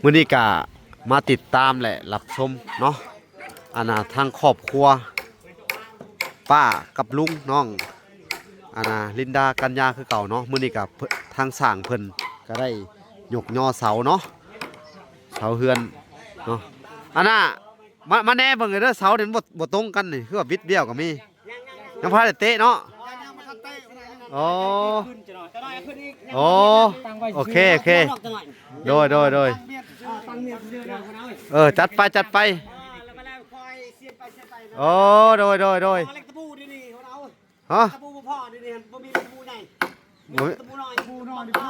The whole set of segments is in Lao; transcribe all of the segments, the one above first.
ມື້ນີ້ກະມາຕິດຕາມ ແລະ ຮັບຊົມເນາະ ອັນນ່າ ທາງຄອບຄົວ ປ້າກັບລຸງນ້ອງ ອັນນ່າ ລິນດາ ກັນຍາ ຄືເກົ່າເນາະ. ມື້ນີ້ກະ ເພິ່ນ ທາງຊ່າງເພິ່ນກະໄດ້ຍົກຍໍເສົາເນາະ ເສົາເຮືອນເນາະ. ອັນນ່າ ມາ ມາແນເບິ່ງເດີ ເສົານີ້ມັນບໍ່ ບໍ່ຕົງກັນນີ້ ຄືວ່າບິດບ້ຽວກໍມີ. ຍັງບໍ່ທັນໄດ້ເຕະເນາະ. ອໍ ອໍ ໂອເຄ ໂອເຄ ໂດຍ ໂດຍ ໂດຍ ເອີ ຈັດໄປ ຈັດໄປ. ອໍ ໂດຍ ໂດຍ ໂດຍ ຮະ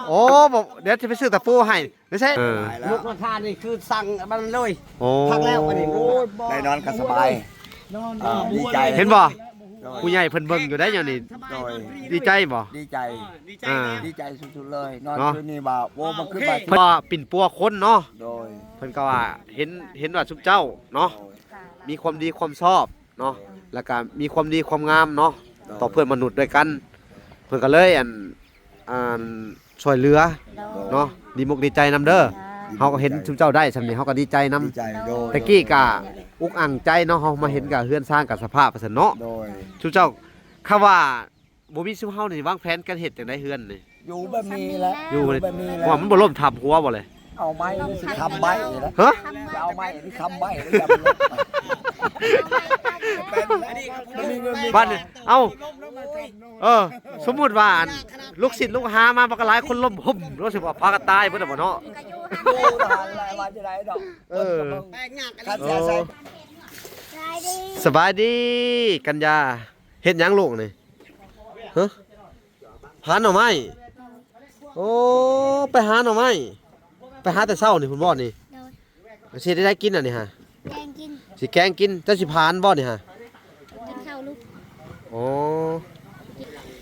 ໂອ້ ບໍ່ ດຽວຊິໄປຊື້ຕະປູໃຫ້. ໄດ້ໃຊ້ ເອີ ລູກມາທານນີ້ຄືສັ່ງມັນເລີຍ. ໂອ້ ພັກແລ້ວອັນນີ້ ໂອ້ຍ ໄດ້ນອນກໍສະບາຍ. ອ່າ ດີໃຈ ເຫັນບໍ່? ໂດຍ ຜູ້ໃຫຍ່ເພິ່ນເບິ່ງຢູ່ໄດ໋ ແນວນີ້. ໂດຍ ດີໃຈບໍ່? ດີໃຈ ອ່າ ດີໃຈສຸດໆເລີຍ. ນອນ ເນາະ ຄືນນີ້ວ່າ ໂອ້ ບໍ່ຄືວ່າ ເພາະວ່າປິ່ນປົວຄົນເນາະ. ໂດຍ ເພິ່ນກໍວ່າເຫັນ ເຫັນວ່າຊຸມເຈົ້າເນາະ ໂດຍ ມີຄວາມດີຄວາມຊອບເນາະ ແລ້ວກໍມີຄວາມດີຄວາມງາມເນາະ ໂດຍ ຕໍ່ເພື່ອນມະນຸດດ້ວຍກັນ. ເພິ່ນກໍເລີຍ ອັນ ອັນ ຊ່ວຍເຫຼືອ ໂດຍ ເນາະ ດີມົກດີໃຈນຳເດີ. ໂດຍ ເຮົາກໍເຫັນຊຸມເຈົ້າໄດ້ຊ່ຳນີ້ ເຮົາກໍດີໃຈນຳ. ດີໃຈ ໂດຍ ແຕ່ກີ້ກະອຸກອັ່ງໃຈເນາະ ເຮົາມາເຫັນກະເຮືອນຊານກະສະພາບວ່າຊັ້ນເນາະ. ໂດຍ ຊຸມເຈົ້າ ຄຳວ່າບໍ່ມີຊຸມເຮົານີ້ ວາງແຜນການເຮັດຈັ່ງໃດເຮືອນນີ້? ຢູ່ແບບນີ້ແຫຼະ ຢູ່ແບບນີ້ແຫຼະ. ວ່າມັນບໍ່ລົ້ມທັບຫົວບໍ່ເລີຍ? ເອົາໄມ້ຊິຄ້ຳໄມ້ລະ. ຮະ? ເອົາໄມ້ຊິຄ້ຳໄມ້ລະ. ບັດນີ້ ເອົ້າ ເອີ ສົມມຸດວ່າ ອັນ ລູກສິດລູກຫາມາບັກຫຼາຍຄົນລົ້ມຫຶ້ມ ລະຊິວ່າພາກັນຕາຍເບິດລະບໍ່ເນາະ? ເອີ ໂອ້ ສະບາຍດີ ກັນຍາ ເຮັດຫຍັງລູກນີ້? ຮະ? ຫາໜໍ່ໄມ້. ໂອ້ ໄປຫາໜໍ່ໄມ້ ໄປຫາແຕ່ເຊົ້ານີ້ພຸ້ນບໍ່ນີ້? ໂດຍ ຊິໄດ້ກິນອັນນີ້ຫະ? ແກງກິນ ຊິແກງກິນ. ເຈົ້າຊິຜານບໍ່ນີ້ຫະ? ກິນເຂົ້າລູກ. ໂອ້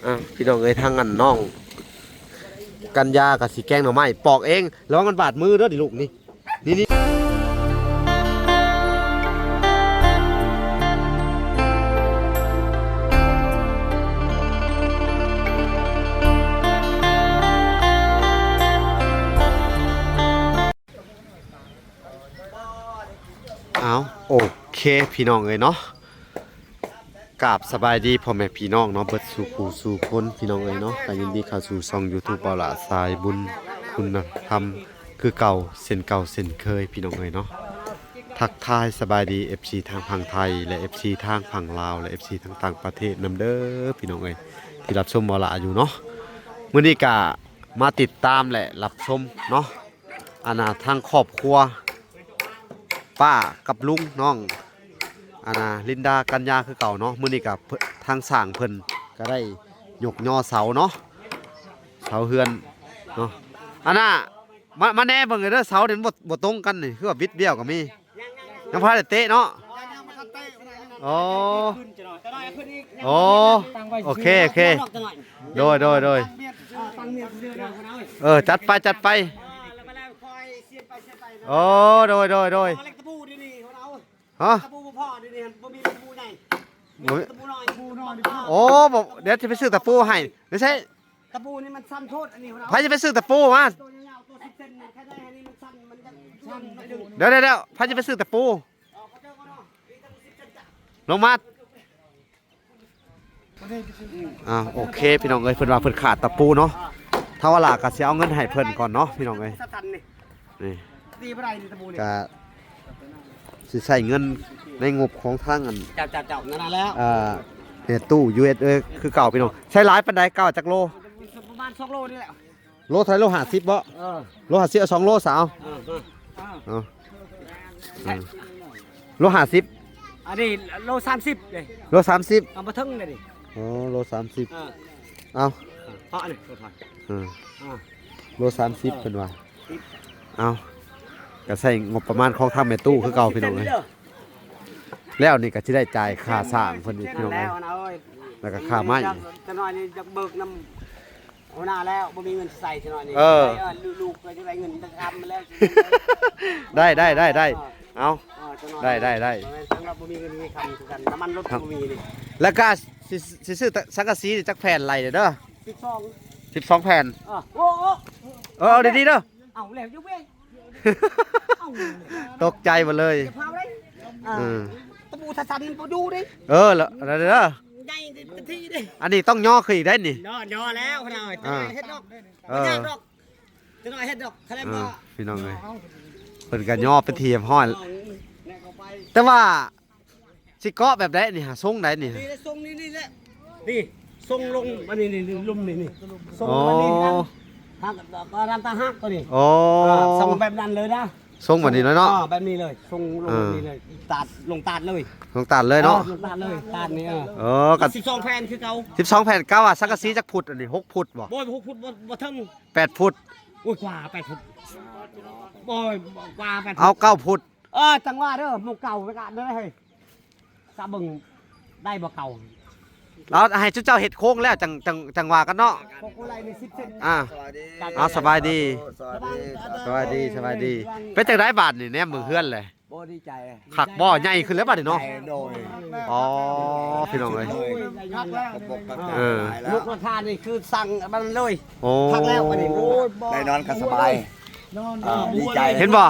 ອ່ະ ພີ່ນ້ອງເອີຍ ທາງອັນນ້ອງກັນຍາກໍຊິແກງໜໍ່ໄມ້ ປອກເອງ. ລະວັງມັນບາດມືເດີນີ້ລູກນີ້. ນີ້ ນີ້ ເອົາ ໂອເຄ ພີ່ນ້ອງເອີຍເນາະ. ກາບສະບາຍດີພໍ່ແມ່ພີ່ນ້ອງເນາະ ເບິດສູ່ຜູ້ສູ່ຄົນ ພີ່ນ້ອງເອີຍເນາະ. ກໍຍິນດີເຂົ້າສູ່ຊ່ອງຢູທູບ ເບົາຫຼ້າສາຍບຸນຄຸນນະທຳ ຄືເກົ່າ ເຊັ່ນເກົ່າເຊັ່ນເຄີຍ ພີ່ນ້ອງເອີຍເນາະ. ທັກທາຍສະບາຍດີ ເອັຟຊີ ທາງຝັ່ງໄທ ແລະ ເອັຟຊີ ທາງຝັ່ງລາວ ແລະ ເອັຟຊີ ທາງຕ່າງປະເທດນຳເດີ ພີ່ນ້ອງເອີຍ ທີ່ຮັບຊົມເບົາຫຼ້າຢູ່ເນາະ. ມື້ນີ້ກະມາຕິດຕາມ ແລະ ຮັບຊົມເນາະ ອັນນ່າ ທາງຄອບຄົວ ປ້າກັບລຸງນ້ອງ ອັນນ່າ ລິນດາ ກັນຍາ ຄືເກົ່າເນາະ. ມື້ນີ້ກະ ເພິ່ນ ທາງຊ່າງເພິ່ນກະໄດ້ຍົກຍໍເສົາເນາະ ເສົາເຮືອນເນາະ. ອັນນ່າ ມາ ມາແນເບິ່ງເດີ ເສົານີ້ມັນບໍ່ ບໍ່ຕົງກັນນີ້ ຄືວ່າບິດບ້ຽວກໍມີ. ຍັງບໍ່ທັນໄດ້ເຕະເນາະ. ອໍ ອໍ ໂອເຄ ໂອເຄ ໂດຍ ໂດຍ ໂດຍ ເອີ ຈັດໄປ ຈັດໄປ. ອໍ ໂດຍ ໂດຍ ໂດຍ ຮະ? ໂອ້ ບໍ່ ດຽວຊິໄປຊື້ຕະປູໃຫ້. ໄດ້ໃຊ້ ຕະປູນີ້ມັນສັ້ນໂພດ ອັນນີ້ ໃຜຊິໄປຊື້ຕະປູມາ? ໂຕຍາວໆ ໂຕສິບເຊັນ ຄັນໄດ້ອັນນີ້ມັນສັ້ນ ມັນຈະສັ້ນໜ້ອຍໜຶ່ງ. ດຽວໆໆ ໃຜຊິໄປຊື້ຕະປູ? ລົງມາ. ອ່າ ໂອເຄ ພີ່ນ້ອງເອີຍ ເພິ່ນວ່າເພິ່ນຂາດຕະປູເນາະ. ຖ້າວ່າລະກະຊິເອົາເງິນໃຫ້ເພິ່ນກ່ອນເນາະ ພີ່ນ້ອງເອີຍ. ນີ້ ຕີບໍ່ໄດ້ນີ້ຕະປູນີ້ ກະຊິໃຊ້ເງິນໃນງົບຂອງທາງອັນ ເຈົ້າ ເຈົ້າ ເຈົ້າ ນັ້ນແຫຼະ ອ່າ ເຮັດຕູ້ ຢູເອັສເອ ຄືເກົ່າ ພີ່ນ້ອງ. ໃຊ້ຫຼາຍປານໃດ? ເກົ້າຈັກໂລ? ປະມານສອງໂລນີ້ແຫຼະ. ໂລເທົ່າໃດ? ໂລຫ້າສິບບໍ່? ເອີ ໂລຫ້າສິບ ເອົາສອງໂລຊະ ເອົາ ເອີ ເອົາ ເອີ ໂລຫ້າສິບ. ອັນນີ້ໂລສາມສິບເດ້. ໂລສາມສິບ ເອົາບໍ່ເຖິງເດ້ນີ້. ອໍ ໂລສາມສິບ ເອີ ເອົາ ເພາະອັນນີ້ ເອີ ອ່າ ໂລສາມສິບ ເອີ ເພິ່ນວ່າ. ເອົາ ກໍໃຊ້ງົບປະມານຂອງທາງແມ່ຕູ້ຄືເກົ່າ ພີ່ນ້ອງເອີຍ. ແລ້ວນີ້ກໍຊິໄດ້ຈ່າຍຄ່າສ້າງເພິ່ນອີກ ພີ່ນ້ອງເອີຍ ແລ້ວນະເອີຍ ແລ້ວກໍຄ່າໄມ້. ຈັກໜ້ອຍນີ້ຢາກເບີກນຳຫົວໜ້າແລ້ວ ບໍ່ມີເງິນໃຊ້ ຈັກໜ້ອຍນີ້. ເອີ ເອີ ລູກ ລູກກໍຈະໄດ້ເງິນແຕ່ຄຳແລ້ວ. ໄດ້ ໄດ້ ໄດ້ ໄດ້ ເອີ ເອົາ ເອີ ຈັກໜ້ອຍ ໄດ້ ໄດ້ ໄດ້ ບໍ່ມີເງິນມີຄຳຄືກັນ ນ້ຳມັນລົດບໍ່ມີນີ້. ແລ້ວກໍຊິ ຊິຊື້ສັງກະສີຈັກແຜ່ນໄລ່ເດີ? ສິບສອງ ສິບສອງແຜ່ນ. ເອີ ໂອ້ ເອີ ເອົາດີໆເດີ. ເອົາແລ້ວຢູ່ເວີຍ. ຕົກໃຈໝົດເລີຍ. ເອີ ຕະປູທັດສັນບໍ່ຢູ່ເດ້. ເອີ ລະ ລະເດີ ໃຫຍ່ເຕັມທີ່ເດ້. ອັນນີ້ຕ້ອງຍໍຂຶ້ນອີກໄດ໋ນີ້. ຍໍ ຍໍແລ້ວ ເອີ ເຮັດດອກ. ເອີ ບໍ່ຍາກດອກ ຈະໜ້ອຍເຮັດດອກ. ເອີ ພີ່ນ້ອງເອີຍ ເພິ່ນກໍຍໍເປັນທີ່ຮຽບຮ້ອຍ. ແຕ່ວ່າຊິເກາະແບບໃດນີ້ຫາ ຊົງໃດນີ້? ນີ້ແຫຼະ ຊົງນີ້ ນີ້ແຫຼະ ນີ້ຊົງລົງມານີ້ ນີ້ ນີ້ ລຸ່ມນີ້ ນີ້ຊົງ ອໍ ມານີ້ນະ. ຫາກກໍນຳຕາຫາກຕົວນີ້. ອໍ ອ່າ ຊົງແບບນັ້ນເລີຍນະ. ຊົງແບບນີ້ເລີຍເນາະ. ອ່າ ແບບນີ້ເລີຍ ຊົງລົງ ເອີ ແບບນີ້ເລີຍ. ຕາດ ລົງຕາດເລີຍ. ລົງຕາດເລີຍເນາະ. ເອີ ລົງຕາດເລີຍ ຕາດນີ້. ເອີ ເອີ ກໍສິບສອງແຜ່ນຄືເກົ່າ. ສິບສອງແຜ່ນ. ກະວ່າສັງກະສີຈັກຟຸດ ອັນນີ້ ຫົກຟຸດບໍ່? ບໍ່ ຫົກຟຸດບໍ່ ບໍ່ເຖິງ. ແປດຟຸດ. ໂອ້ຍ ກວ່າແປດຟຸດ. ບໍ່ ກວ່າແປດຟຸດ. ເອົາ ເກົ້າຟຸດ. ເອີ ຈັ່ງວ່າເດີ ໝູ່ເກົ່າໄປກະເດີເຮີ້ຍ ສະເບິ່ງໄດ້ບໍ່ເກົ່າ. ເອົາ ໃຫ້ເຈົ້າເຮັດໂຄງແລ້ວ ຈັ່ງ ຈັ່ງ ຈັ່ງວ່າກັນເນາະ. ໂຄງໄລ່ນີ້ສິບເຊັນ. ອ່າ ເອົາ ສະບາຍດີ ສະບາຍດີ ສະບາຍດີ ສະບາຍດີ. ເປັນຈັ່ງໃດບາດນີ້ ແນມເບິ່ງເຮືອນແຫຼະ? ບໍ່ ດີໃຈ. ຄັກບໍ່? ໃຫຍ່ຂຶ້ນແລ້ວບາດນີ້ເນາະ. ໂດຍ. ອໍ ພີ່ນ້ອງເອີຍ ເອີ ລູກລະທານນີ້ຄືສັ່ງມັນເລີຍ. ໂອ້ ຄັກແລ້ວບາດນີ້ ໂອ້ຍ ໄດ້ນອນກໍສະບາຍ. ອ່າ ດີໃຈ ເຫັນບໍ່?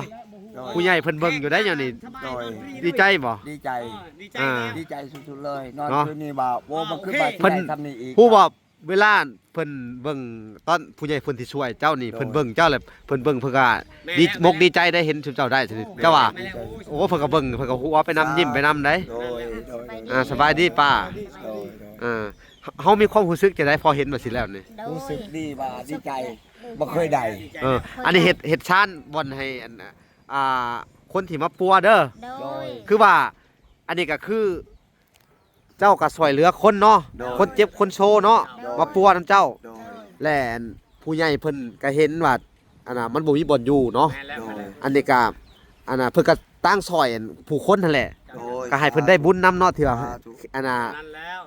ໂດຍ. ຜູ້ໃຫຍ່ເພິ່ນເບິ່ງຢູ່ໄດ໋ ແນວນີ້. ໂດຍ. ດີໃຈບໍ່? ດີໃຈ. ອ່າ ດີໃຈສຸດໆເລີຍ. ນອນຄືນນີ້ວ່າ ໂອ້ ບໍ່ຄິດວ່າຊິໄດ້ຊ່ຳນີ້ອີກ. ຮູ້ບໍ່ ເວລາເພິ່ນເບິ່ງ ຕອນຜູ້ໃຫຍ່ເພິ່ນທີ່ຊ່ວຍເຈົ້ານີ້ ໂດຍ ເພິ່ນເບິ່ງເຈົ້າແລ້ວ ເພິ່ນເບິ່ງເພິ່ນກໍ ແມ່ນ ດີ ແມ່ນ ມົກດີໃຈໄດ້ເຫັນຊຸມເຈົ້າໄດ້. ໂດຍ. ເຈົ້າວ່າ ແມ່ນແລ້ວ ໂອ້ ເພິ່ນກໍເບິ່ງ ເພິ່ນກໍຮູ້ວ່າໄປນຳ ອ່າ ຍິ້ມໄປນຳໄດ໋. ໂດຍ ໂດຍ ໂດຍ. ອ່າ ສະບາຍດີປ້າ. ໂດຍ ໂດຍ. ອ່າ ເຮົາມີຄວາມຮູ້ສຶກຈັ່ງໃດ ພໍເຫັນແບບຊີ້ແລ້ວນີ້? ໂດຍ ຮູ້ສຶກດີວ່າດີໃຈ ບໍ່ເຄີຍໄດ້. ເອີ ອັນນີ້ເຮັດ ເຮັດຊານບ່ອນໃຫ້ ອັນ ອ່າ ຄົນທີ່ມາປົວເດີ. ໂດຍ. ໂດຍ. ຄືວ່າ ອັນນີ້ກໍຄື ເຈົ້າກໍຊ່ວຍເຫຼືອຄົນເນາະ. ໂດຍ. ຄົນເຈັບຄົນໂຊເນາະ. ໂດຍ. ມາປົວນຳເຈົ້າ. ໂດຍ. ແລະ ອັນ ຜູ້ໃຫຍ່ເພິ່ນກໍເຫັນວ່າ ອັນນ່າ ມັນບໍ່ມີບ່ອນຢູ່ເນາະ. ແມ່ນແລ້ວ. ໂດຍ. ອັນນີ້ກໍ ອັນນ່າ ເພິ່ນກໍຕ່າງຊ່ອຍ ອັນ ຜູ້ຄົນຫັ້ນແຫຼະ. ໂດຍ. ກໍໃຫ້ເພິ່ນໄດ້ບຸນນຳເນາະ ທີ່ວ່າ ສາທຸ ອັນນ່າ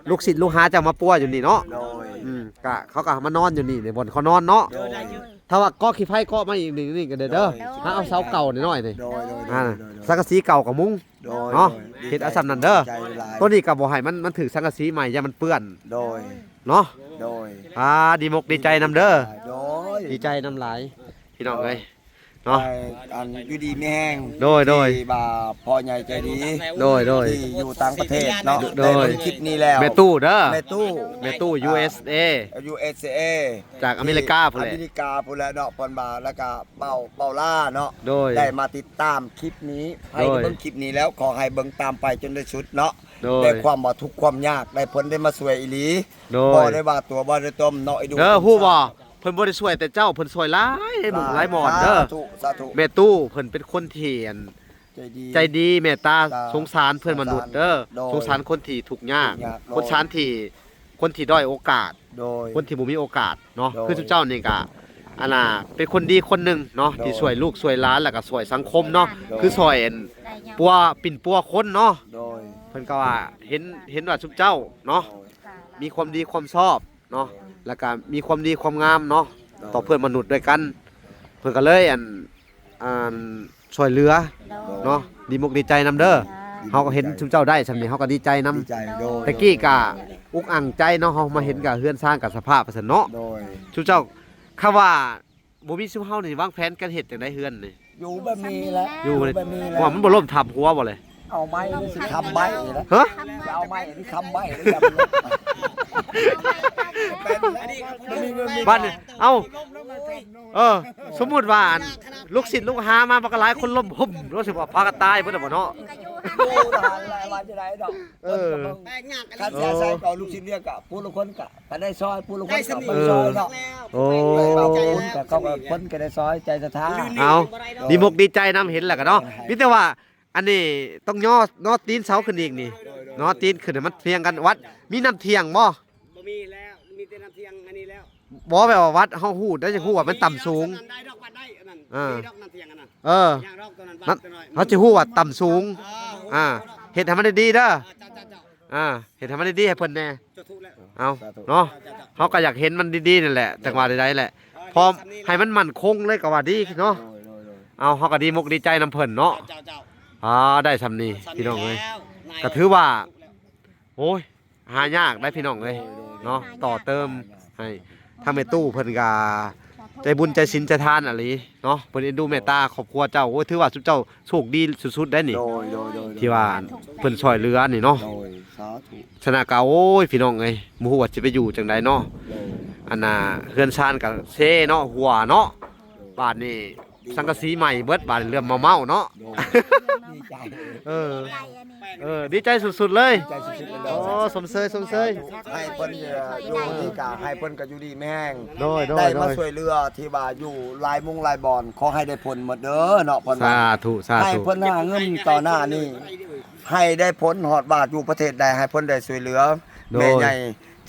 ລູກສິດລູກຫາເຈົ້າມາປົວຢູ່ນີ້ເນາະ. ໂດຍ. ອືມ ກໍເຂົາກໍມານອນຢູ່ນີ້ ໃນບ່ອນເຂົານອນເນາະ. ໂດຍ. ຖ້າວ່າກໍຂີ້ໄຟກໍມາອີກນີ້ ນີ້ກໍໄດ້ເດີ. ໂດຍ. ຫາເອົາເສົາເກົ່ານ້ອຍໆນີ້. ໂດຍ ໂດຍ ອ່າ ໂດຍ ໂດຍ ສັງກະສີເກົ່າກໍມຸງ. ໂດຍ ເນາະ. ໂດຍ. ເຮັດເອົາສ່ຳນັ້ນເດີ. ໂຕນີ້ກໍບໍ່ໃຫ້ມັນ ມັນຖືກສັງກະສີໃໝ່ ຢ້ານມັນເປື້ອນ. ໂດຍ. ເນາະ. ໂດຍ. ອ່າ ດີມົກດີໃຈນຳເດີ. ໂດຍ. ດີໃຈນຳຫຼາຍ ພີ່ນ້ອງເອີຍ ເນາະ. ອັນ ຢູ່ດີມີແຮງ. ໂດຍ ໂດຍ. ທີ່ວ່າພໍ່ໃຫຍ່ໃຈດີ. ໂດຍ ໂດຍ. ທີ່ຢູ່ຕ່າງປະເທດເນາະ. ໂດຍ. ໄດ້ເບິ່ງຄລິບນີ້ແລ້ວ ແມ່ຕູ້ເດີ. ແມ່ຕູ້ ແມ່ຕູ້ ຢູເອສເອ ຢູເອສເອ ຈາກອາເມລິກາພຸ້ນແຫຼະ ອາເມລິກາພຸ້ນແຫຼະເນາະ. ເພິ່ນວ່າ ແລ້ວກະ ເບົາ ເບົາຫຼ້າເນາະ. ໂດຍ. ໄດ້ມາຕິດຕາມຄລິບນີ້ ໃຜ ໂດຍ ໄດ້ເບິ່ງຄລິບນີ້ແລ້ວ ຂໍໃຫ້ເບິ່ງຕາມໄປຈົນໄດ້ສຸດເນາະ. ໂດຍ. ໄດ້ຄວາມວ່າທຸກຄວາມຍາກ ໄດ້ເພິ່ນໄດ້ມາຊ່ວຍອີ່ຫຼີ. ໂດຍ. ບໍ່ໄດ້ວ່າຕົວ ບໍ່ໄດ້ຕົນເນາະ ໄອ້ດູ. ເດີ ຮູ້ບໍ່ ເພິ່ນບໍ່ໄດ້ຊ່ວຍແຕ່ເຈົ້າ ເພິ່ນຊ່ວຍຫຼາຍໃນໝູ່ຫຼາຍບ່ອນເດີ. ສາທຸ ສາທຸ. ແມ່ຕູ້ເພິ່ນເປັນຄົນທີ່ ອັນ ໃຈດີ ໃຈດີ ເມດຕາ ສາ ສົງສານເພື່ອນມະນຸດເດີ. ໂດຍ. ສົງສານຄົນທີ່ທຸກຍາກ ທຸກຍາກ. ໂດຍ. ຄົນສານທີ່ ຄົນທີ່ດ້ອຍໂອກາດ. ໂດຍ. ຄົນທີ່ບໍ່ມີໂອກາດເນາະ. ໂດຍ. ຄືຊຸມເຈົ້ານີ້ກະ ອັນນ່າ ເປັນຄົນດີຄົນໜຶ່ງເນາະ. ໂດຍ. ທີ່ຊ່ວຍລູກຊ່ວຍຫຼານ ແລ້ວກະຊ່ວຍສັງຄົມເນາະ. ໂດຍ. ຄືຊ່ວຍ ອັນ ປົວ ປິ່ນປົວຄົນເນາະ. ໂດຍ. ເພິ່ນກໍວ່າເຫັນ ເຫັນວ່າຊຸມເຈົ້າເນາະ ໂດຍ ມີຄວາມດີຄວາມຊອບເນາະ. ໂດຍ. ແລ້ວກະມີຄວາມດີຄວາມງາມເນາະ. ໂດຍ. ຕໍ່ເພື່ອນມະນຸດດ້ວຍກັນ ເພິ່ນກໍເລີຍ ອັນ ອັນ ຊ່ວຍເຫຼືອ ໂດຍ ເນາະ. ດີມົກດີໃຈນຳເດີ. ໂດຍ. ເຮົາກໍເຫັນຊຸມເຈົ້າໄດ້ຊ່ຳນີ້ ເຮົາກໍດີໃຈນຳ. ດີໃຈ. ໂດຍ. ແຕ່ກີ້ກະອຸກອັ່ງໃຈເນາະ ເຮົາມາເຫັນກະເຮືອນຊານກະສະພາບວ່າຊັ້ນເນາະ. ໂດຍ. ຊຸມເຈົ້າ ຄຳວ່າ ບໍ່ມີຊຸມເຮົານີ້ ວາງແຜນການເຮັດຈັ່ງໃດເຮືອນນີ້? ຢູ່ແບບນີ້ແຫຼະ ຢູ່ແບບນີ້ແຫຼະ. ວ່າມັນບໍ່ລົ້ມທັບຫົວບໍ່ເລີຍ? ເອົາໄມ້ຊິຄ້ຳໄມ້ນີ້ແຫຼະ. ຮະ? ຈະເອົາໄມ້ຊິຄ້ຳໄມ້ນີ້ແຫຼະ. ບັດນີ້ ເອົ້າ ເອີ ສົມມຸດວ່າ ອັນ ລູກສິດລູກຫາມາບັກຫຼາຍຄົນລົ້ມຫຶ້ມ ຮູ້ສຶກວ່າພາກັນຕາຍເບິດແລ້ວບໍ່ເນາະ? ຢູ່ຫັ້ນແຫຼະ ວ່າຈະໄດ້ດອກ. ເອີ ຄັນຊິອາໄສເອົາລູກສິດວຽກກະຜູ້ລະຄົນກະ ກໍໄດ້ຊ່ອຍ ຜູ້ລະຄົນກໍໄດ້ຊ່ອຍເນາະ. ໂອ້ ເຂົາກໍ ເພິ່ນກໍໄດ້ຊ່ອຍໃຈສັດທາ. ເອົາ ດີມົກດີໃຈນຳ ເຫັນແລ້ວກໍເນາະ. ມີແຕ່ວ່າ ອັນນີ້ຕ້ອງຍໍ ຍໍຕີນເສົາຂຶ້ນອີກນີ້ ຍໍຕີນຂຶ້ນໃຫ້ມັນພຽງກັນ. ວັດມີນ້ຳທ່ຽງບໍ່? ບໍ່ມີແລ້ວ ມີແຕ່ນ້ຳທ່ຽງອັນນີ້ແລ້ວ. ບໍ່ ແບບວ່າວັດເຮົາຮູ້ໄດ້ ຈະຮູ້ວ່າມັນຕ່ຳສູງ. ໄດ້ດອກ ວັດໄດ້ອັນນັ້ນ. ເອີ ມີດອກນ້ຳທ່ຽງອັນນັ້ນ. ເອີ ເຮົາຈະຮູ້ວ່າຕ່ຳສູງ. ເອີ ເຮັດໃຫ້ມັນດີໆເດີ. ເຈົ້າ ເຈົ້າ ເຈົ້າ ອ່າ ເຮັດໃຫ້ມັນດີໆໃຫ້ເພິ່ນແດ່. ສາທຸແລ້ວ. ເອົາ ສາທຸ ເນາະ ເຈົ້າ ເຈົ້າ ເຮົາກໍຢາກເຫັນມັນດີໆນັ້ນແຫຼະ. ໂດຍ. ຈັ່ງວ່າໃດໆແຫຼະ ເອີ ພໍໃຫ້ມັນໝັ້ນຄົງເລີຍກໍວ່າດີເນາະ. ໂດຍ ໂດຍ ໂດຍ. ເອົາ ເຮົາກໍດີມົກດີໃຈນຳເພິ່ນເນາະ. ເຈົ້າ ເຈົ້າ ອ່າ ໄດ້ຊ່ຳນີ້ ຊ່ຳນີ້ ພີ່ນ້ອງເອີຍ ແລ້ວ ກໍຖືວ່າ ໂອ້ຍ ຫາຍາກໄດ໋ ພີ່ນ້ອງເອີຍ ໂດຍ ໂດຍ ເນາະ. ຫາຍາກ ຕໍ່ເຕີມໃຫ້ທາງແມ່ຕູ້ເພິ່ນກໍ ໃຈບຸນໃຈສິນໃຈທານອີ່ຫຼີເນາະ ເພິ່ນເອັນດູແມ່ຕາຄອບຄົວເຈົ້າ. ໂອ້ຍ ຖືວ່າຊຸມເຈົ້າໂຊກດີສຸດໆໄດ໋ນີ້ ໂດຍ ໂດຍ ໂດຍ ທີ່ວ່າເພິ່ນຊ່ອຍເຫຼືອນີ້ເນາະ. ໂດຍ ສາທຸ. ສະນະກະ ໂອ້ຍ ພີ່ນ້ອງເອີຍ ບໍ່ຮູ້ວ່າຊິໄປຢູ່ຈັ່ງໃດເນາະ. ໂດຍ ອັນນ່າ ເຮືອນຊານກະເຊເນາະ ຮົ່ວເນາະ. ໂດຍ ບາດນີ້ ສັງກະສີໃໝ່ເບິດ ບາດນີ້ເລີ່ມເມົາໆເນາະ. ໂດຍ ດີໃຈ ເອີ ເອີ ດີໃຈສຸດໆເລີຍ ດີໃຈສຸດໆເລີຍ. ໂອ້ ຊົມເຊີຍ ຊົມເຊີຍ ໃຫ້ເພິ່ນຢູ່ດີກະໃຫ້ເພິ່ນກະຢູ່ດີມີແຮງ. ໂດຍ ໂດຍ ໄດ້ມາຊ່ວຍເຫຼືອທີ່ວ່າຢູ່ຫຼາຍມຸງຫຼາຍບ່ອນ ຂໍໃຫ້ໄດ້ຜົນໝົດເດີເນາະ ເພິ່ນວ່າ. ສາທຸ ສາທຸ. ໃຫ້ເພິ່ນຫາເງິນຕໍ່ໜ້ານີ້ ໃຫ້ໄດ້ຜົນຮອດວ່າຢູ່ປະເທດໃດ ໃຫ້ເພິ່ນໄດ້ຊ່ວຍເຫຼືອ. ໂດຍ ແມ່ໃຫຍ່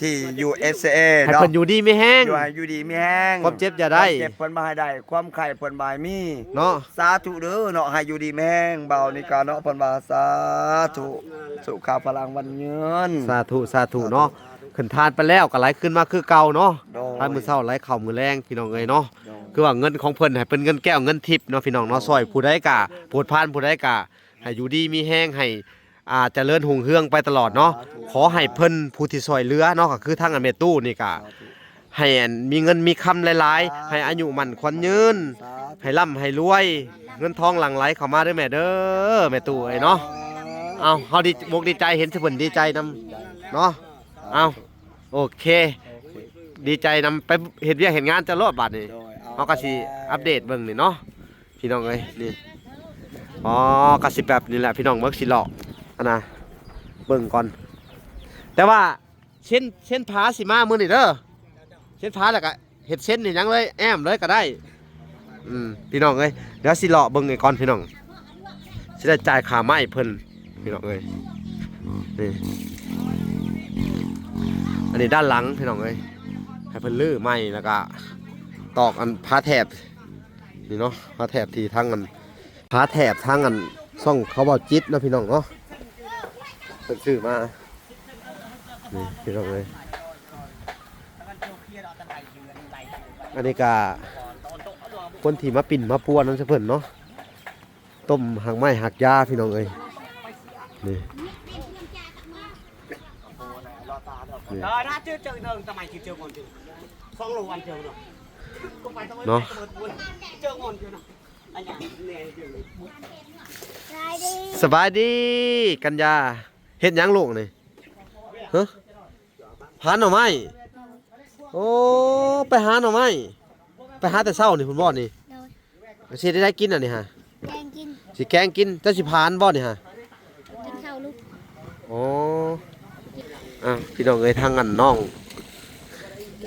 ທີ່ຢູ່ເອສເອ ໃຫ້ເນາະ ເພິ່ນຢູ່ດີມີແຮງ ຢູ່ ໃຫ້ຢູ່ດີມີແຮງ ຄວາມເຈັບຢ່າໄດ້ ຄວາມເຈັບເພິ່ນບໍ່ໃຫ້ໄດ້ ຄວາມໄຂ້ເພິ່ນບໍ່ໃຫ້ມີເນາະ. ສາທຸເດີເນາະ ໃຫ້ຢູ່ດີມີແຮງ ບ່າວນິກາເນາະ ເພິ່ນວ່າ. ສາທຸ ສຸຂະພະລັງວັນຍືນ. ສາທຸ ສາທຸເນາະ. ຂຶ້ນທານໄປແລ້ວກໍໄຫຼຄືນມາຄືເກົ່າເນາະ. ໂດຍ ທານມື້ເຊົ້າໄຫຼເຂົ້າມື້ແລງ ພີ່ນ້ອງເອີຍເນາະ. ໂດຍ ຄືວ່າເງິນຂອງເພິ່ນໃຫ້ເປັນເງິນແກ້ວເງິນທິບເນາະ ພີ່ນ້ອງເນາະ. ໂດຍ ຊ່ອຍຜູ້ໃດກະໂປດພານ ຜູ້ໃດກະ ໃຫ້ຢູ່ດີມີແຮງ ໃຫ້ ອ່າ ຈະເລີນຮຸ່ງເຮືອງໄປຕະຫຼອດເນາະ. ສາທຸ. ຂໍໃຫ້ເພິ່ນຜູ້ທີ່ຊ່ວຍເຫຼືອເນາະ ກໍຄືທາງອັນແມ່ຕູ້ນີ້ກະ ສາທຸ ໃຫ້ອັນມີເງິນມີຄຳຫຼາຍໆ ສາທຸ ໃຫ້ອາຍຸໝັ້ນຂວັນຍືນ ສາທຸ ໃຫ້ລ່ຳໃຫ້ລວຍ ເງິນທອງຫຼັ່ງໄຫຼເຂົ້າມາເດີແມ່ເດີແມ່ຕູ້ເອີຍເນາະ. ເອົາ ເຮົາດີ ບົກດີໃຈ ເຫັນຊິເພິ່ນດີໃຈນຳເນາະ. ເອົາ ໂອເຄ ດີໃຈນຳ ໄປເຮັດວຽກເຮັດງານເຈົ້າໂລດບາດນີ້. ໂດຍ ເຮົາກໍຊິອັບເດດເບິ່ງນີ້ເນາະ ພີ່ນ້ອງເອີຍ. ນີ້ ອໍ ກໍຊິແບບນີ້ແຫຼະ ພີ່ນ້ອງ ເບິ່ງຊິເລາະ ອັນນ່າ ເບິ່ງກ່ອນ. ແຕ່ວ່າເຊັ່ນ ເຊັ່ນພາຊິມາມື້ນີ້ເດີ ເຊັ່ນພາແລ້ວກໍເຮັດເຊັ່ນນີ້ຫຍັງເລີຍ ແອ້ມເລີຍກໍໄດ້. ອືມ ພີ່ນ້ອງເອີຍ ດຽວຊິເລາະເບິ່ງອີກກ່ອນ ພີ່ນ້ອງ ຊິໄດ້ຈ່າຍຄ່າໄມ້ເພິ່ນ ພີ່ນ້ອງເອີຍ. ນີ້ ອັນນີ້ດ້ານຫຼັງ ພີ່ນ້ອງເອີຍ ໃຫ້ເພິ່ນຮື້ໃໝ່ ແລ້ວກໍຕອກອັນຝາແຖບ ນີ້ເນາະ ຝາແຖບທີ່ທາງອັນ ຝາແຖບທາງອັນຊ່ອງເຂົາເວົ້າຈິດເນາະ ພີ່ນ້ອງເນາະ ເພິ່ນຊື້ມາ ນີ້ ພີ່ນ້ອງເອີຍ. ອັນນີ້ກະຄົນທີ່ມາປິ່ນມາປົວນຳໃສ່ເພິ່ນເນາະ ຕົ້ມຮາກໄມ້ຮາກຢາ ພີ່ນ້ອງເອີຍ. ນີ້ ນີ້ ເນາະ. ສະບາຍດີ ກັນຍາ ເຮັດຫຍັງລູກນີ້? ຮະ? ຫາໜໍ່ໄມ້? ໂອ້ ໄປຫາໜໍ່ໄມ້ ໄປຫາແຕ່ເຊົ້ານີ້ພຸ້ນບໍ່ນີ້? ໂດຍ. ຊິເຮັດແນວໃດກິນອັນນີ້ຫາ? ແກງກິນ. ຊິແກງກິນ ເຈົ້າຊິຜານບໍ່ນີ້ຫາ? ກິນເຂົ້າລູກ. ໂອ້ ອ່ະ ພີ່ນ້ອງເອີຍ ທາງອັນນ້ອງ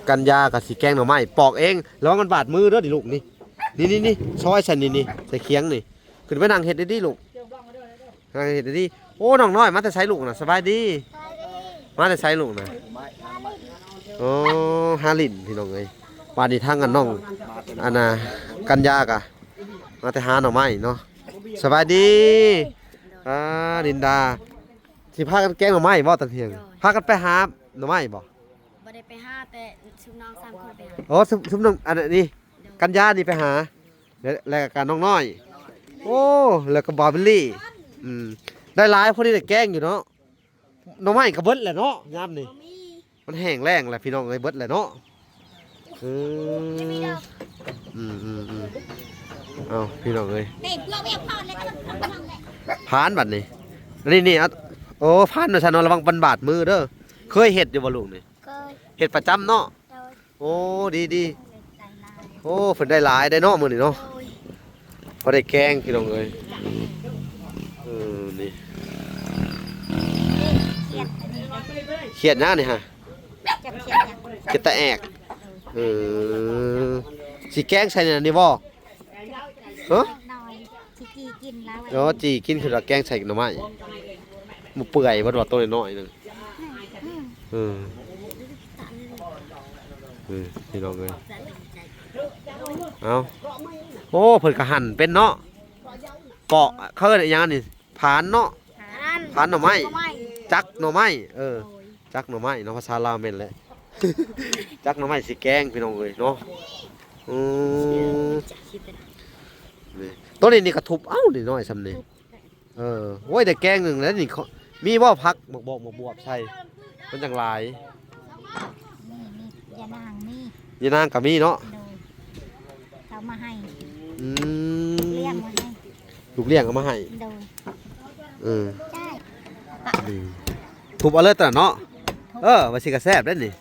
ກັນຍາກໍຊິແກງໜໍ່ໄມ້ ປອກເອງ ລະວັງມັນບາດມືເດີນີ້ລູກນີ້ ນີ້ໆໆ ຊອຍໃສ່ນີ້ໆ ໃສ່ຄຽງນີ້ ຂຶ້ນໄປນັ່ງເຮັດດີໆລູກ. ເຮັດດີ. ໂອ້ ນ້ອງນ້ອຍ ມາແຕ່ໃສລູກນະ? ສະບາຍດີ. ສະບາຍດີ. ມາແຕ່ໃສລູກນະ? ໂອ້ ຫາຫຼິ້ນ ພີ່ນ້ອງເອີຍ. ບາດນີ້ທາງອັນນ້ອງ ອັນນ່າ ກັນຍາກະມາແຕ່ຫາໜໍ່ໄມ້ເນາະ. ສະບາຍດີ. ອ່າ ລິນດາ ຊິພາກັນແກງໜໍ່ໄມ້ບໍ່ຕອນທ່ຽງ? ໂດຍ. ພາກັນໄປຫາໜໍ່ໄມ້ບໍ່? ບໍ່ໄດ້ໄປຫາ ແຕ່ຊຸມນ້ອງສາມຄົນໄປຫາ. ໂອ້ ຊຸມ ຊຸມນ້ອງ ອັນນີ້ ໂດຍ. ກັນຍານີ້ໄປຫາ ແລະ ແລະກະນ້ອງນ້ອຍ. ໂອ້ ແລ້ວກໍບາວບິລລີ. ອືມ ໄດ້ຫຼາຍພໍດີໄດ້ແກງຢູ່ເນາະ. ໜໍ່ໄມ້ກໍເບິດແຫຼະເນາະ ຍາມນີ້ ມັນແຫ້ງແລ້ງແຫຼະ ພີ່ນ້ອງເອີຍ ເບິດແຫຼະເນາະ. ອືມ ອືມໆໆ ເອົາ ພີ່ນ້ອງເອີຍ ຜ່ານບັດນີ້ ອັນນີ້ນີ້ ໂອ້ ຜ່ານວ່າຊັ້ນເນາະ ລະວັງມັນບາດມືເດີ. ເຄີຍເຮັດຢູ່ບໍ່ລູກນີ້? ເຄີຍ. ເຮັດປະຈຳເນາະ. ໂດຍ. ໂອ້ ດີໆ ໂອ້ ເພິ່ນໄດ້ຫຼາຍໄດ໋ເນາະມື້ນີ້ເນາະ. ໂດຍ. ພໍໄດ້ແກງ ພີ່ນ້ອງເອີຍ. ເອີ ນີ້ ຂຽດອັນນີ້ ຂຽດຫຍັງນີ້ຫະ? ຈັກຂຽດຫຍັງ? ຂຽດຕາແອກ. ເອີ ຊິແກງໃສ່ອັນນີ້ບໍ່? ຮະ? ເລັກນ້ອຍ ຊິຈີ່ກິນແລ້ວ. ອໍ ຈີ່ກິນ ຄືວ່າແກງໃສ່ໜໍ່ໄມ້ ບໍ່ເປື່ອຍ ເພິ່ນວ່າໂຕນ້ອຍໆໜຶ່ງ. ອືມ ເອີ ພີ່ນ້ອງເອີຍ ເອົາ ໂອ້ ເພິ່ນກໍຫັ່ນເປັນເນາະ ເກາະ ເຂົາເອີ້ນອີຫຍັງອັນນີ້ ຜານເນາະ ຜານ ຜານໜໍ່ໄມ້ ໜໍ່ໄມ້ ຈັກໜໍ່ໄມ້ ເອີ ໂດຍ ຈັກໜໍ່ໄມ້ເນາະ ພາສາລາວແມ່ນແຫຼະ ຈັກໜໍ່ໄມ້ຊິແກງ ພີ່ນ້ອງເອີຍເນາະ. ອືມ ນີ້ ໂຕນີ້ນີ້ກໍທຸບເອົາ ນີ້ນ້ອຍຊ່ຳນີ້ ເອີ ໂອ້ຍ ໄດ້ແກງໜຶ່ງແລ້ວນີ້ ມີບໍ່ ຜັກ ໝາກບອກ ໝາກບວບໃສ່ ມັນຈັ່ງຫຼາຍ. ມີ ມີ ຢານາງມີ ຢານາງກໍມີເນາະ. ໂດຍ. ເອົາມາໃຫ້ ອືມ ລ້ຽງມາໃຫ້ ລູກລ້ຽງເອົາມາໃຫ້ ໂດຍ ເອີ ໃຊ່ ນີ້ ທຸບເອົາເລີຍຕະເນາະ ເອີ ວ່າຊິກະແຊບເດ້ນີ້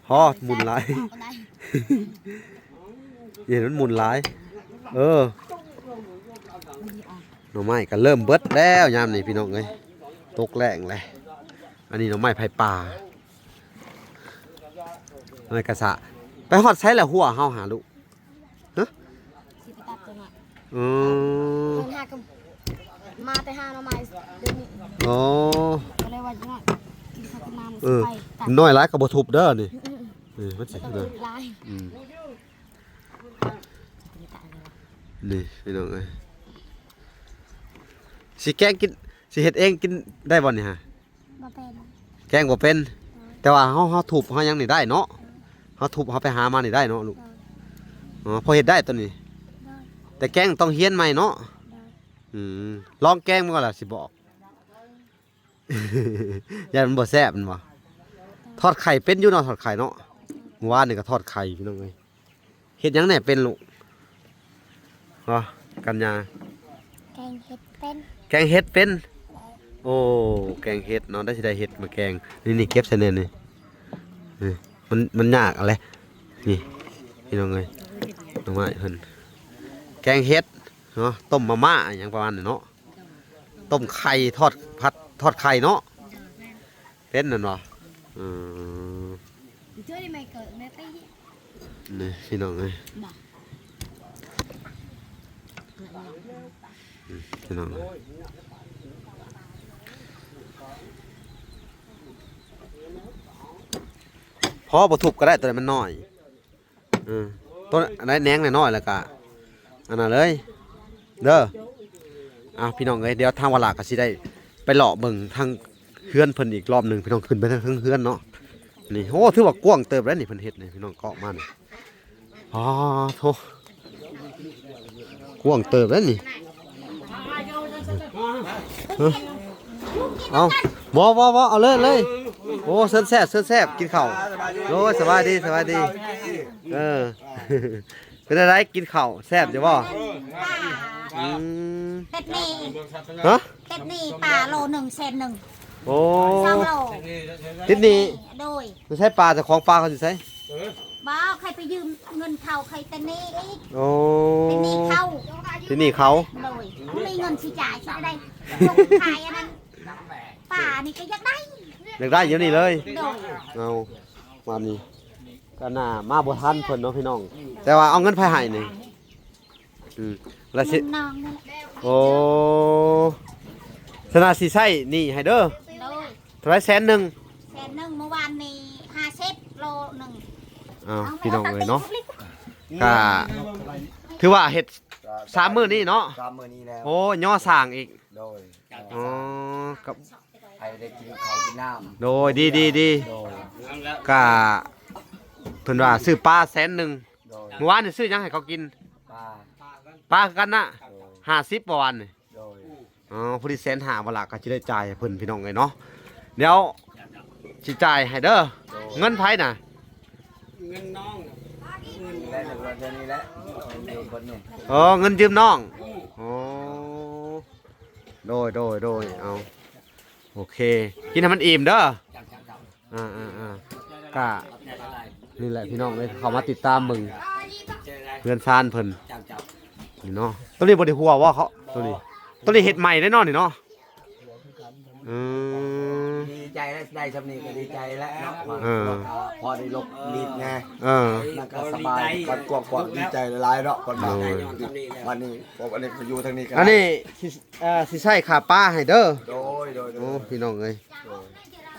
ພໍໝຸ່ນຫຼາຍ ເຫັນມັນໝຸ່ນຫຼາຍ ເອີ ໜໍ່ໄມ້ກໍເລີ່ມເບິດແລ້ວຍາມນີ້ພີ່ນ້ອງເອີຍ ຕົກແລ້ງແລ້ວ ອັນນີ້ໜໍ່ໄມ້ໄຜ່ປ່າ ໜໍ່ໄມ້ກະສະ ໄປຮອດໃສລະຫົວເຮົາຫາລູກ ຮະ ຊິໄປຕັດຕົວນັ້ນ ອືມ ເພິ່ນຫາກໍມາແຕ່ຫາໜໍ່ໄມ້ດຽວນີ້ ອໍ ກໍເລີຍວ່າຈະກິນເຂົ້າກິນນ້ຳ ເອີ ໄປຕັດ ນ້ອຍຫຼາຍກໍບໍ່ທຸບເດີນີ້ ອືມໆ ນີ້ມັນຊິ ບໍ່ຕ້ອງທຸບຫຼາຍ ອືມ ນີ້ພີ່ນ້ອງເອີຍ ຊິແກງກິນ ຊິເຮັດເອງກິນໄດ້ບໍ່ນີ້ຫະ? ບໍ່ເປັນ ແກງບໍ່ເປັນ ໂດຍ ແຕ່ວ່າເຮົາ ເຮົາທຸບເຮົາຫຍັງນີ້ໄດ້ເນາະ ໂດຍ ເຮົາທຸບເຮົາໄປຫາມານີ້ໄດ້ເນາະລູກ ໂດຍ ອໍ ພໍເຮັດໄດ້ຕົວນີ້ ໂດຍ ແຕ່ແກງຕ້ອງຮຽນໃໝ່ເນາະ ໂດຍ ອືມ ລອງແກງເບິ່ງກ່ອນລະຊິບອກ ຢ້ານມັນບໍ່ແຊບແມ່ນບໍ່ ທອດໄຂ່ເປັນຢູ່ເນາະ ທອດໄຂ່ເນາະ ມື້ວານນີ້ກໍທອດໄຂ່ພີ່ນ້ອງເອີຍ ເຮັດຫຍັງແດ່ເປັນລູກ? ບໍ່ ກັນຍາ ແກງເຫັດເປັນ ແກງເຫັດເປັນ ໂອ້ ແກງເຫັດເນາະ ໄດ້ ຊິໄດ້ເຫັດມາແກງ ນີ້ ນີ້ ເກັບໃສ່ແດ່ນີ້ ນີ້ ມັນ ມັນຍາກຫັ້ນແຫຼະ ນີ້ ພີ່ນ້ອງເອີຍ ໜໍ່ໄມ້ເພິ່ນ ແກງເຫັດເນາະ ຕົ້ມມາມ່າຫຍັງປະມານນີ້ເນາະ ຕົ້ມໄຂ່ ທອດ ຜັດ ທອດໄຂ່ເນາະ ເປັນນັ້ນບໍ່? ອືມ ນີ້ພີ່ນ້ອງເອີຍ ອືມ ພີ່ນ້ອງເອີຍ ພໍບໍ່ທຸບກໍໄດ້ ຕົວໃດມັນນ້ອຍ. ເອີ ຕົ້ນອັນໃດແໜງນ້ອຍໆ ແລ້ວກະອັນນັ້ນເລີຍເດີ. ອ້າວ ພີ່ນ້ອງເອີຍ ດຽວທາງວາລາກໍຊິໄດ້ໄປເລາະເບິ່ງທາງເຮືອນເພິ່ນອີກລອບໜຶ່ງ ພີ່ນ້ອງ ຂຶ້ນໄປທາງເທິງເຮືອນເນາະ. ນີ້ ໂອ້ ຖືວ່າກວ້າງເຕີບແລ້ວນີ້ ເພິ່ນເຮັດນີ້ ພີ່ນ້ອງ ເກາະມານີ້ ອໍ ໂທ້ ກວ້າງເຕີບແລ້ວນີ້. ເອົ້າ ບໍ່ ບໍ່ ບໍ່ ເອົາເລີຍ ເລີຍ. ໂອ້ ເຊີນແຊບ ເຊີນແຊບ ກິນເຂົ້າ. ໂອ້ຍ ສະບາຍດີ ສະບາຍດີ. ເອີ ເປັນຈັ່ງໃດ ກິນເຂົ້າແຊບຢູ່ບໍ່? ອືມ ຕິດໜີ້ ຮະ? ຕິດໜີ້ປາໂລໜຶ່ງແສນໜຶ່ງ. ໂອ້ ສອງໂລ ຕິດໜີ້. ໂດຍ ໄປໃສປາ ເຈົ້າຂອງປາເຂົາຢູ່ໃສ? ບໍ່ ຂ້ອຍໄປຢືມເງິນເຂົາ ຂ້ອຍຕິດໜີ້ອີກ. ໂອ້ ຕິດໜີ້ເຂົາ ຕິດໜີ້ເຂົາ. ໂດຍ ບໍ່ມີເງິນຊິຈ່າຍຊິໄດ້ ລົງຂາຍອັນນັ້ນ ປານີ້ກໍຢາກໄດ້ ຢາກໄດ້ຢູ່ນີ້ເລີຍ. ໂດຍ ເອົາ ບາດນີ້ກໍໜ້າມາບໍ່ທັນເພິ່ນເນາະ ພີ່ນ້ອງ ແຕ່ວ່າເອົາເງິນໃຜໃຫ້ນີ້? ອືມ ລະຊິ ເງິນນ້ອງນັ້ນແຫຼະ. ໂອ້ ສະນະຊິໃຊ້ໜີ້ໃຫ້ເດີ. ໂດຍ ເທົ່າໃດ? ແສນໜຶ່ງ. ແສນໜຶ່ງ ມື້ວານນີ້ຫ້າສິບ ໂລໜຶ່ງ. ອ້າວ ເອົາ ພີ່ນ້ອງເອີຍເນາະ ກໍຖືວ່າເຮັດສາມມື້ນີ້ເນາະ. ສາມມື້ນີ້ແລ້ວ. ໂອ້ ຍໍສ້າງອີກ. ໂດຍ ອໍ ກັບ ໃຫ້ໄດ້ກິນເຂົ້າກິນນ້ຳ. ໂດຍ ດີ ດີ ດີ. ໂດຍ ກະເພິ່ນວ່າຊື້ປາແສນໜຶ່ງ. ໂດຍ ມື້ວານນີ້ຊື້ຫຍັງໃຫ້ເຂົາກິນ? ປາ ປາຄືກັນນະ. ໂດຍ ຫ້າສິບ ມື້ວານນີ້. ໂດຍ ອໍ ພໍດີແສນຫ້າ ວາລາກໍຊິໄດ້ຈ່າຍໃຫ້ເພິ່ນ ພີ່ນ້ອງເອີຍເນາະ. ດຽວຊິຈ່າຍໃຫ້ເດີ. ໂດຍ ເງິນໃຜນະ? ເງິນນ້ອງ. ແລ້ວເງິນເດືອນນີ້ແຫຼະ ເງິນຢືມເພິ່ນນີ້. ອໍ ເງິນຢືມນ້ອງ. ອືມ ອໍ ໂດຍ ໂດຍ ໂດຍ. ເອົາ ໂອເຄ ກິນໃຫ້ມັນອີ່ມເດີ. ເຈົ້າ ເຈົ້າ ເຈົ້າ. ອ່າໆໆ ກະນີ້ແຫຼະ ພີ່ນ້ອງເອີຍ ເຂົ້າມາຕິດຕາມເບິ່ງເຮືອນຊານເພິ່ນ. ເຈົ້າ ເຈົ້າ. ນີ້ເນາະ ຕົວນີ້ບໍ່ໄດ້ຫົວບໍ່ເຂົາ? ຕົວນີ້ ຕົວນີ້ເຮັດໃໝ່ໄດ້ເນາະນີ້ເນາະ. ອືມ ດີໃຈແລ້ວ ໄດ້ຊ່ຳນີ້ກໍດີໃຈແລ້ວເນາະ. ເອີ ພໍໄດ້ຫຼົບຫຼີກແດ່. ເອີ ມັນກໍສະບາຍ ກວ້າງໆ ດີໃຈຫຼາຍໆເນາະ. ໂດຍ ບັດນີ້ ພວກອັນນີ້ກໍຢູ່ທາງນີ້ກໍ ອັນນີ້ຊິ ເອີ ຊິໃຊ້ຄ່າປາໃຫ້ເດີ. ໂດຍ ໂດຍ ໂດຍ. ໂອ້ ພີ່ນ້ອງເອີຍ ໂດຍ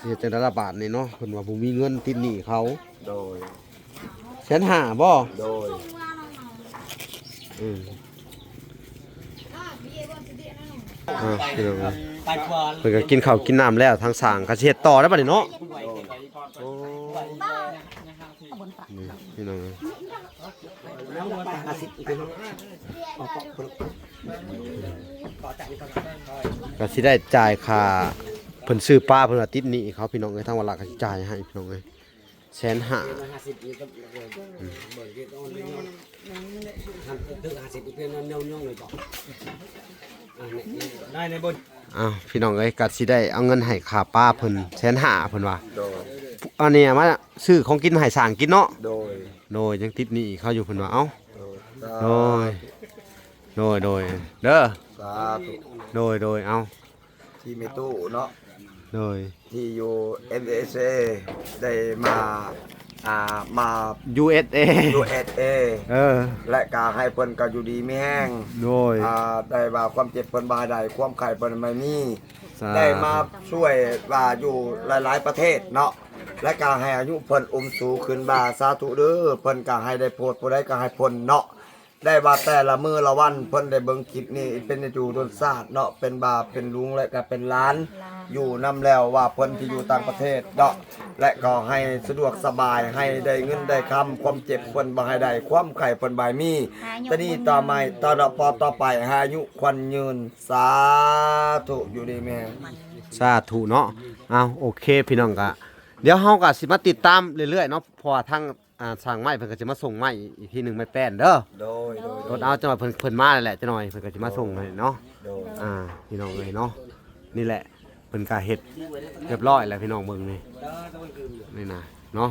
ຊິເຮັດຈັ່ງໃດລະບາດນີ້ເນາະ ເພິ່ນວ່າບໍ່ມີເງິນ ຕິດໜີ້ເຂົາ. ໂດຍ ແສນຫ້າບໍ່? ໂດຍ ອືມ ອ່າ ພີ່ນ້ອງເອີຍ ເພິ່ນກໍກິນເຂົ້າກິນນ້ຳແລ້ວ ທາງຊ່າງກໍຊິເຮັດຕໍ່ແລ້ວບັດນີ້ເນາະ. ໂດຍ ໂອ້ ນີ້ ພີ່ນ້ອງເອີຍ ກໍຊິໄດ້ຈ່າຍຄ່າ ເພິ່ນຊື້ປາ ເພິ່ນວ່າຕິດໜີ້ເຂົາ ພີ່ນ້ອງເອີຍ ທາງວາລາກໍຊິຈ່າຍໃຫ້ ພີ່ນ້ອງເອີຍ. ແສນຫ້າ ເພິ່ນວ່າຫ້າສິບນີ້ກໍເບິ່ງເຮັດອອນເລີຍເນາະ ຫັ້ນຖືກຫ້າສິບເປັນແນວຍົງເລີຍກໍ ອ່າ ໄດ້ໃນເບິ່ງ ອ້າວ ພີ່ນ້ອງເອີຍ ກໍຊິໄດ້ເອົາເງິນໃຫ້ຄ່າປາເພິ່ນແສນຫ້າ ເພິ່ນວ່າ ໂດຍ ອັນນີ້ມາຊື້ຂອງກິນມາໃຫ້ຊ້າງກິນເນາະ ໂດຍ ໂດຍ ຍັງຕິດໜີ້ເຂົາຢູ່ ເພິ່ນວ່າ ເອົ້າ ໂດຍ ໂດຍ ໂດຍ ໂດຍ ເດີ ສາທຸ ໂດຍ ໂດຍ ເອົ້າ ທີ່ແມ່ຕູ້ເນາະ ໂດຍ ທີ່ຢູ່ ເອັມ ເອສ ເອ ໄດ້ມາ ອ່າ ມາ ຢູ ເອສ ເອ ຢູ ເອສ ເອ ເອີ ແລະ ກໍໃຫ້ເພິ່ນກໍຢູ່ດີມີແຮງ ໂດຍ ອ່າ ໄດ້ວ່າຄວາມເຈັບເພິ່ນບໍ່ໃຫ້ໄດ້ ຄວາມໄຂ້ເພິ່ນບໍ່ໃຫ້ມີ ສາທຸ ໄດ້ມາຊ່ວຍວ່າຢູ່ຫຼາຍໆປະເທດເນາະ ແລະ ກໍໃຫ້ອາຍຸເພິ່ນອຸ້ມສູງຂຶ້ນ ວ່າສາທຸເດີ ເພິ່ນກໍໃຫ້ໄດ້ໂພດ ຜູ້ໃດກໍໃຫ້ເພິ່ນເນາະ ໄດ້ວ່າແຕ່ລະມື້ລະວັນເພິ່ນໄດ້ເບິ່ງຄລິບນີ້ເປັນຢູ່ດົນຊາດເນາະ ເປັນວ່າເປັນລຸງ ແລະ ກໍເປັນຫຼານ ຢູ່ນຳແລ້ວວ່າເພິ່ນທີ່ຢູ່ຕ່າງປະເທດເນາະ ແລະ ກໍໃຫ້ສະດວກສະບາຍ ໃຫ້ໄດ້ເງິນໄດ້ຄຳ ຄວາມເຈັບເພິ່ນບໍ່ໃຫ້ໄດ້ ຄວາມໄຂ້ເພິ່ນບໍ່ໃຫ້ມີ ຕະນີ້ຕໍ່ໄປ ຕໍ່ ຕໍ່ ຕໍ່ໄປ ໃຫ້ອາຍຸຂວັນຍືນ ສາທຸ ຢູ່ດີມີແຮງ ສາທຸເນາະ ເອົ້າ ໂອເຄ ພີ່ນ້ອງ ກະ ດຽວເຮົາກໍຊິມາຕິດຕາມເລື້ອຍໆເນາະ ເພາະວ່າທາງ ອ່າ ຊ່າງໄມ້ເພິ່ນກໍຈະມາສົ່ງໄມ້ອີກທີໜຶ່ງ ໄມ້ແປ້ນເດີ ໂດຍ ໂດຍ ໂດຍ ລົດເອົາ ຈັງຫວະເພິ່ນ ເພິ່ນມາແລ້ວແຫຼະ ຈັກໜ້ອຍເພິ່ນກໍຈະມາສົ່ງໃຫ້ເນາະ ໂດຍ ອ່າ ພີ່ນ້ອງເອີຍເນາະ ນີ້ແຫຼະ ເພິ່ນກໍເຮັດຮຽບຮ້ອຍແລ້ວ ພີ່ນ້ອງເບິ່ງນີ້ ນີ້ນະເນາະ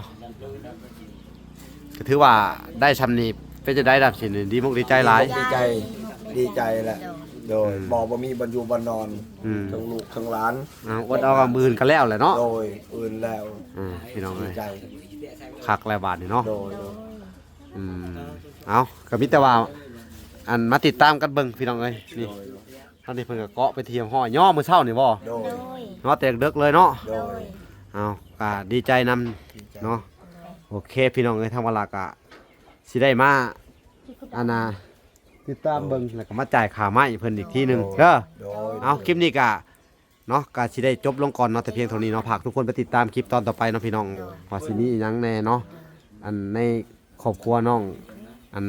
ກໍຖືວ່າໄດ້ຊ່ຳນີ້ ເປັນຈັ່ງໃດ ດຳສິນ ດີມຸກດີໃຈຫຼາຍ ດີໃຈ ດີໃຈແຫຼະ ໂດຍ ອືມ ບໍ່ ບໍ່ມີບ່ອນຢູ່ບ່ອນນອນ ອືມ ທັງລູກທັງຫຼານ ອ່າ ອົດເອົາ ມື້ອື່ນກໍແລ້ວແຫຼະເນາະ ໂດຍ ອື່ນແລ້ວ ອ່າ ພີ່ນ້ອງເອີຍ ດີໃຈ ຄັກແລ້ວບາດນີ້ເນາະ ໂດຍ ໂດຍ ອືມ ເອົ້າ ກໍມີແຕ່ວ່າ ອັນ ມາຕິດຕາມກັນເບິ່ງ ພີ່ນ້ອງເອີຍ ນີ້ ໂດຍ ຕອນນີ້ເພິ່ນກໍເກາະເປັນທີ່ຮຽບຮ້ອຍ ຍໍມື້ເຊົ້ານີ້ບໍ່ ໂດຍ ໂດຍ ເນາະ ແຕ່ເດິກເລີຍເນາະ ໂດຍ ເອົ້າ ກໍດີໃຈນຳ ດີໃຈ ເນາະ ໂອເຄ ພີ່ນ້ອງເອີຍ ທາງວາລາກໍຊິໄດ້ມາ ອັນນ່າ ຕິດຕາມເບິ່ງ ໂດຍ ແລ້ວກໍມາຈ່າຍຄ່າໄມ້ເພິ່ນອີກທີໜຶ່ງ ໂດຍ ເດີ ໂດຍ ເອົາ ຄລິບນີ້ກໍ ເນາະ ກໍຊິໄດ້ຈົບລົງກ່ອນເນາະ ແຕ່ພຽງເທົ່ານີ້ເນາະ ຝາກທຸກຄົນໄປຕິດຕາມຄລິບຕອນຕໍ່ໄປເນາະ ພີ່ນ້ອງ ໂດຍ ວ່າຊິມີອີ່ຫຍັງແດ່ເນາະ ອັນໃນຄອບຄົວນ້ອງ ອັນ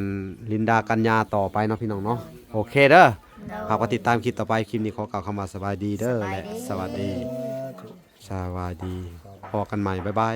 ລິນດາ ກັນຍາ ຕໍ່ໄປເນາະ ພີ່ນ້ອງເນາະ ໂອເຄເດີ ໂດຍ ຝາກໄປຕິດຕາມຄລິບຕໍ່ໄປ ຄລິບນີ້ຂໍກ່າວຄຳວ່າສະບາຍດີເດີ ສະບາຍດີ ແລະ ສະຫວັດດີ ສະຫວັດດີ ພໍ້ກັນໃໝ່ ບາຍບາຍ.